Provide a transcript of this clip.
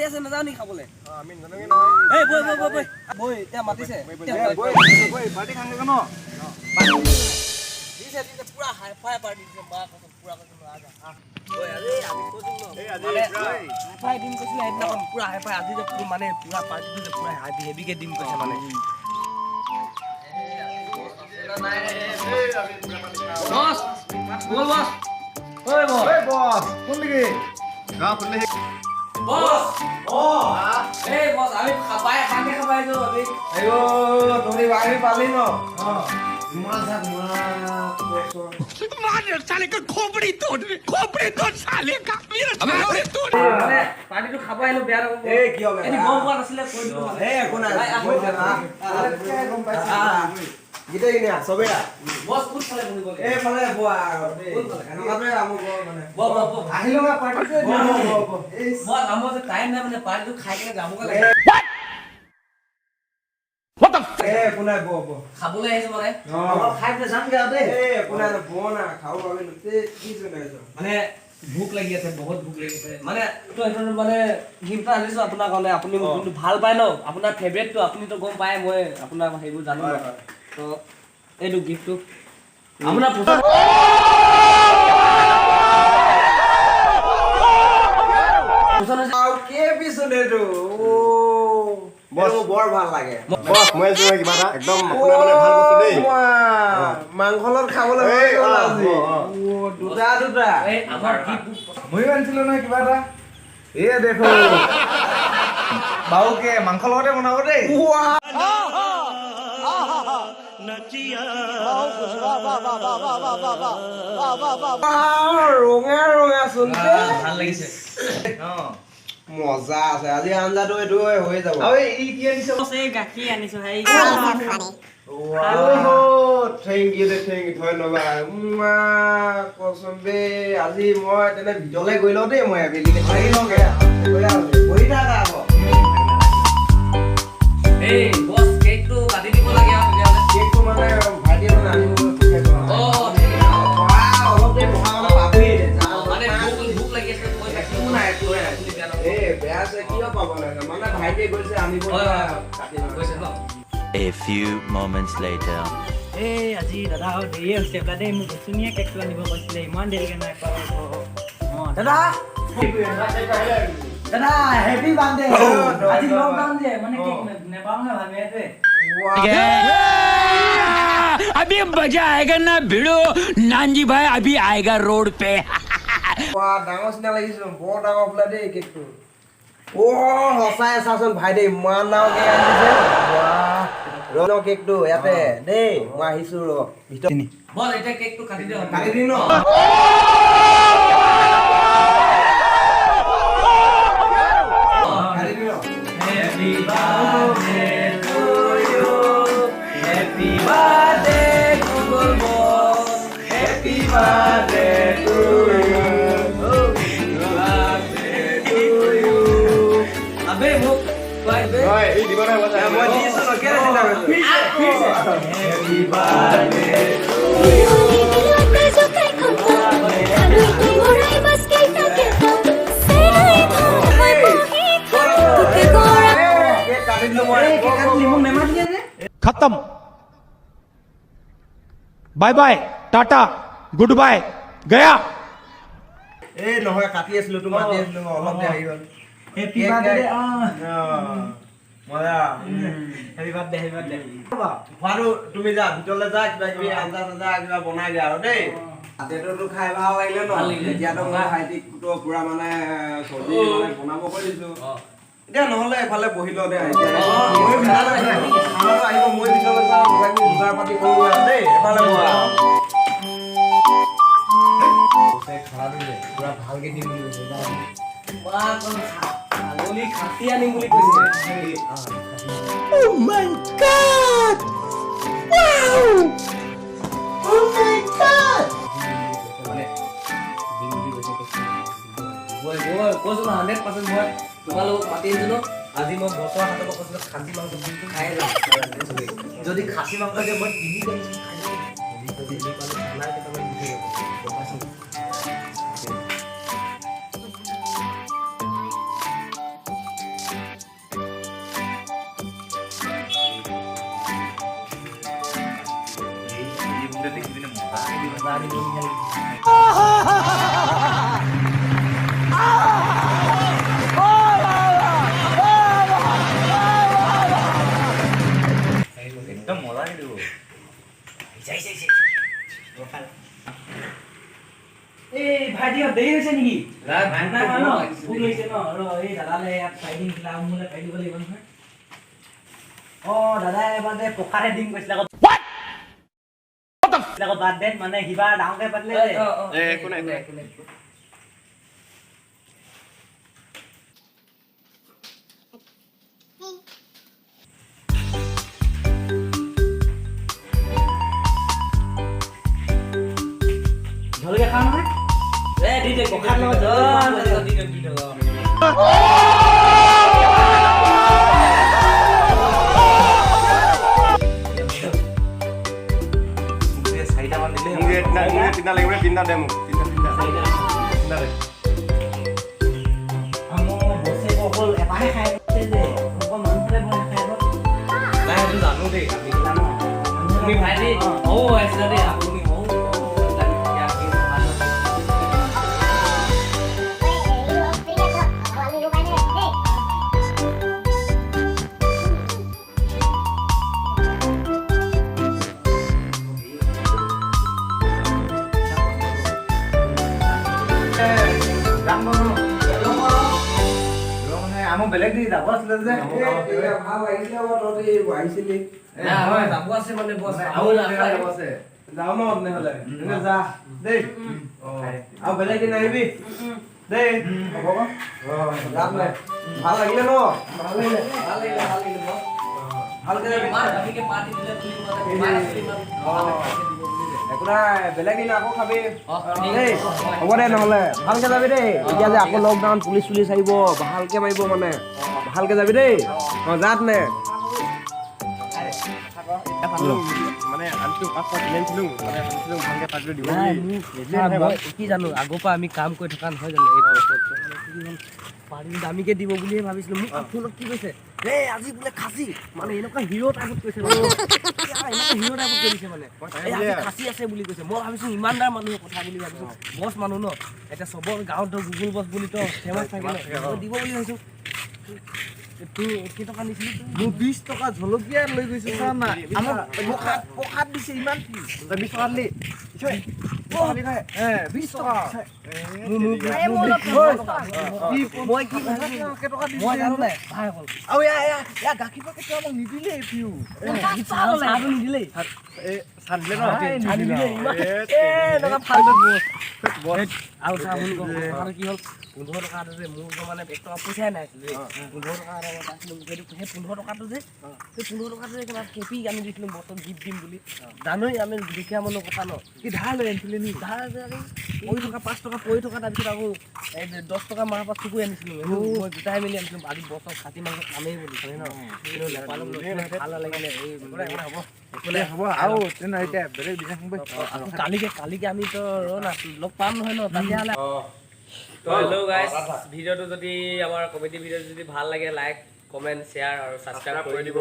আছে, নাযাওঁ নেকি খাবলৈ? আমি নাজানোগে নহয়। এই বৈ বৈ বৈ বৈ বৈ, এতিয়া মাতিছে। পাৰ্টি খাওঁগে ন? দিছে দিছে, পুৰা হাই ফাই পাৰ্টি দিছে। মা কৈছে, পুৰা কৈছে, আজা ঐ, আজি আমি কৈছো ন। এই আজি মানে পুৰা হাই ফাই দিম কৈছিলে সেইদিনাখন, পুৰা হাই ফাই। আজি যে মানে পুৰা পাৰ্টিটো যে পুৰা হেভিকে দিম কৈছে মানে। বছ, বল বছ, ঐ বছ। ঐ বছ, কোন নেকি গাঁও ফুৰিলে? বছ, এই বছ, আমি খাবাই খানে খাবাই যাওঁ আমি। আইঅ, তুমি আহি পালি ন? ইমান থাক। মানে পাৰ্টিটো খাব আহিলো, বেয়া নাপাব। এই কিয় বেয়া? এনে গম পোৱা নাছিলে, কৈ দিলো মানে। এই একো নাই। আহ, আহ, গৈছে, আহ, গম পাইছো। আহ, গোটেইখিনি আহ, চবেই আহ। বছ, কোনফালে বহিব লাগে? এইফালে বহ আৰু দেই। কোনফালে? এনেকুৱাটোৱে আমুক বৰ মানে। বহ বহ বহ। আহিলো না পাৰ্টিতে। বহ, বহ, বহ, বহ। এই বছ, আমাৰ যে টাইম নাই, মানে পাৰ্টিটো খাই কেনে যাবগৈ লাগে। এই একো নাই, বহ বহ। খাবলৈ আহিছো মানে। অ। অলপ খাই পেলাই যামগে আৰু দেই। এই একো নাই, বহ না, খাওঁ আমি গোটেই। কি জনাইছ? মানে ভোক লাগি আছে, বহুত ভোক লাগি আছে। মানে তো সেইটো মানে গিফ্ট এটা আনিছো আপোনাৰ কাৰণে। আপুনি মোক যোনটো ভাল পায় ন, আপোনাৰ ফেভৰেটটো, আপুনিতো গম পায়, মই আপোনাৰ সেইবোৰ জানো ন। হয়, হয়। তো এইটো গিফ্টটো আপোনাৰ পচন্দ পচন্দ হৈছে। আৰু কেই পিছত এইটো? অ, বছ। এইটো মোৰ বৰ ভাল লাগে। বছ, মই আছো নহয় কিবা এটা একদম আপোনাৰ মানে ভাল বস্তু দেই। অ, মাংস লগত খাবলৈ এই, হৈ গ'ল অ, আজি। অ, অ। অ, দুটা দুটা। এই আমাৰ গিফ্ট। ময়ো আনিছিলো নহয় কিবা এটা। এই দেখো, বাবুকে মাংস লগতে বনাব দেই। বাহ, ৰঙা ৰঙা চোন দে। ভাল লাগিছে। মজা আছে, আজি আঞ্জাটো এইটো হৈ যাব। আৰু এই ই কি আনিছে? এই গাখীৰ আনিছো হেৰি। Thank U they, thank U, ধন্যবাদ। উমা কচম বে, আজি মই তেনে ভিতৰলৈ গৈ লওঁ দেই। মই আবেলি থাকি লওঁগে, বহি থাকা আকৌ। এই বছ, কেকটো কাটি দিব লাগে আৰু তেতিয়াহ'লে। কেকটো মানে ভাইটিয়ে মানে আনিব পঠিয়াইছে। অ, ঠিক আছে। বাহ, অলপ দেৰি বহা মানে পাবি। মানে ভোক লাগি আছে, কৈ থাকো। একো নাই, একো নাই। আপুনি বেয়া নাপাব। এই বেয়া আছে কিয় পাব লাগে? মানে ভাইটিয়ে গৈছে আনিব। হয়, হয়। কাটি গৈছে ন? A few moments later. এই আজি দাদা দেৰিয়ে হৈছে বোলা দেই। মোক ধুনীয়া কেকটো আনিব কৈছিলে, ইমান দেৰিকে নাই পোৱা। অঁ দাদা, দাদা, হেপী বাৰ্থডে। আজি লকডাউন যে, মানে কেক নেপাওঁ নে ভাবি আছে। अभी मजा आएगा ना भिड़ो, नानजी भाई अभी आएगा रोड पे। বাহ, ডাঙৰ চিনা লাগিছে, বৰ ডাঙৰ বোলে দেই কেকটো। অ, সঁচাই চাচোন ভাইটি, ইমান ডাঙৰ কেক আনিছে। বাহ, ৰ ন, কেকটো ইয়াতে দেই, মই আহিছো ৰ ভিতৰত। বছ, এতিয়া কেকটো কাটি দিয়ক। কাটি দিম ন? কাটি দিম ন? Happy birthday to you, happy birthday Google boss, happy birthday to you, birthday to you. আবে মোক খুৱাই দে। হয়, এই দিব নহয় বছ। মই দিছো ন, কেলে চিন্তা কৰিছ? Happy birthday. Cake কাটি দিলো মই। কেক কাটিলি, মোক নেমাতিলে যে? खत्म, bye bye, tata, good bye, गया। এই নহয়, কাটি আছিলো তো, মাতি আছিলো মই, অলপ দেৰি আহি গ'ল। Happy birthday. অঁ। মজা। Happy birthday, happy birthday. খোৱাটো তুমি যা, ভিতৰলৈ যা, কিবা কিবি আঞ্জা চাঞ্জা কিবা বনাই দিয়া আৰু দেই। তাতেতো খাই ভাল লাগিলে ন? ভাল লাগিলে। এতিয়াতো মই ভাইটিক তো পুৰা মানে চব্জি মানে বনাব কৈ দিছো। এতিয়া নহ'লে এফালে বহি লওঁ দে। এতিয়া মই ভিতৰলৈ, খানাটো আহিব, মই ভিতৰলৈ যাওঁ, কিবা কিবি যোগাৰ পাতি কৰোঁ আৰু দেই। এফালে বহা। খানাটো যে পুৰা ভালকে দিম বুলি কৈছে। ছাগলী খাচী আনিম বুলি কৈছিলে। Oh my God! Wow! Oh my God! মানে দিম বুলি কৈছে। মই কৈছো ন, 100% মই তোমালোকক মাতি আনিছো ন। আজি মই বছৰ হাতৰ পৰা কৈছিলো, খাচী মাংস খায়ে যাম চবেই। যদি খাচী মাংস দিয়ে, মই 3 কেজি খাই যাম। 3 কেজি পালে খানা কেইটামান দি থৈ যাব। গম পাইছ নাই? দেখি পিনে মজা মজা দিব নিচিনা লাগিছে। একদম মজা দিব। এই ভাইটি, দেৰি হৈছে নেকি? নাই হোৱা ন? ভোক লাগিছে ন? ৰ, এই দাদালে ইয়াত চাই দিম, কিলা মোলে খাই দিব লাগিব নহয়। অ দাদাই এবাৰ যে প্ৰসাদে দিম কৈছিলে আকৌ, আকৌ বাৰ্থডেত মানে কিবা ডাঙৰকে পাতিলে যে। এ, একো নাই, একো নাই। জলকীয়া খাওঁ নহয়? এ দি দে, প্ৰসাদ লগত অ, জলকীয়া। দি দে, দি দে, অ। মোক যে চাৰিটামান দিলে। মোক যে তিনিটা, মোক যে তিনিটা লাগিব, তিনিটা দে মোক। তিনিটা, তিনিটা। চাৰিটা। তিনিটা দে। আমাৰ বছে অকল এটাহে খাই আছে যে, অকল মাংসৰে বনাই খাই আকৌ। নাই, সেইটো জানো দেই আমি। জানো। তুমি ভাইটি অ আহিছিলা দেই আপুনি। অ জানি ভাল। যাম ন? ৰ, মানে আমাৰ বেলেগ দি যাব আছিলে যে। এই, ভাল লাগিছিলে বাৰু, তহঁতি আহিছিলি। নাই, আমাৰ যাব আছে মানে বছ। আৰু আৰু যাব আছে। যাওঁ ন তেনেহ'লে? তেনে যা দেই। অ, আৰু বেলেগ দিন আহিবি দেই। হ'ব। অ, যাম দে। ভাল লাগিলে ন? ভাল লাগিলে, ভাল লাগিলে, ভাল লাগিলে বছ। ভালকে যাবি। ইমান দামীকে পাৰ্টি দিলে বুলি কোৱা, ইমান আছিলে, ইমান অ, একো নাই, বেলেগ দিন আকৌ খাবি। অ, ঠিক দেই। আছে। হ'ব দে নহ'লে, ভালকে যাবি দেই। এতিয়া যে আকৌ লকডাউন, পুলিচ চুলিচ আহিব, ভালকে মাৰিব, মানে ভালকে যাবি দেই। অ, যা তেনে। মানে আনিছিলো, 500 কিনি আনিছিলো, মানে আনিছিলো ভালকে পাতিলো দিব নাই, বুলি। মোক মই কি জানো, আগৰ পৰা আমি কাম কৰি থকা নহয় জানো এই বছৰত? মানে কি হ'ল, পাৰি দামীকে দিব বুলিয়ে ভাবিছিলো। মোক ফোনত কি কৈছে, এই আজি বোলে খাচী, মানে এনেকুৱা হিৰ' টাইপত কৈছে মানে, এনেকুৱা হিৰ' টাইপত কৈ দিছে, মানে এই আজি খাচী আছে বুলি কৈছে। মই ভাবিছো ইমানদাৰ মানুহৰ কথা বুলি ভাবিছো, বছ মানুহ ন, এতিয়া চবৰ গাঁৱত ধৰ গুগল বছ বুলি তো ফেমাছ থাকে ন, মই দিব বুলি ভাবিছো। তোৰ কেইটকা নিছিলি তই? মোৰ 20 টকা জলকীয়া লৈ গৈছো, চা না। আমাক প্ৰসাদ, প্ৰসাদ দিছে ইমান। তই 20 টকা দিলি? এ 20 টকা। মই কি ভাবিছো, কেইটকা মই দিছে জানো নাই ভাই অকল। আৰু এয়া এয়া এয়া গাখীৰ পেকেটটো আমাক নিদিলে পিউ। চাহটো নিদিলেই। এই চাহ দিলে ন? চাহ নিদিলে ইমান। এ, এ, এনেকুৱা ফাল্টু বছ। আৰু চাহ শুন, কথাটো কি হ'ল, 15 টকা এটা যে মোৰ ওচৰত, মানে 1 টকা পইচাই নাই আছিলে দেই। 15 টকা এটা মই পাইছিলোঁ, সেইটো সেই 15 টকাটো যে, সেই 15 টকাটো যে কিবা কেপি আনি দিছিলোঁ বছক গিফ্ট দিম বুলি। জানোই আমি দুখীয়া মানুহ কথা ন। কি ধাৰ লৈ আনিছিলে নি? ধাৰ যে আমি পৰি থকা 5 টকা পৰি থকা, তাৰপিছত আকৌ এই 10 টকা মাৰ পৰা চুকুৰি আনিছিলোঁ। সেইটো মই গোটাই মেলি আনিছিলোঁ, আজি বছক খাচী মাংস খামেই বুলি ন। কিন্তু নাপালোঁ, ভাল নালাগিলে। এই হ'ব, একো নাই। হ'ব আৰু তেনে এতিয়া বেলেগ দিনাখন। আকৌ কালিকে আমিতো ৰ না, লগ পাম নহয় ন তেতিয়াহ'লে। তো হেল্ল' গাইছ, ভিডিঅ'টো যদি, আমাৰ কমেডি ভিডিঅ'টো যদি ভাল লাগে, লাইক, কমেণ্ট, শ্বেয়াৰ আৰু ছাবস্ক্ৰাইব কৰি দিব।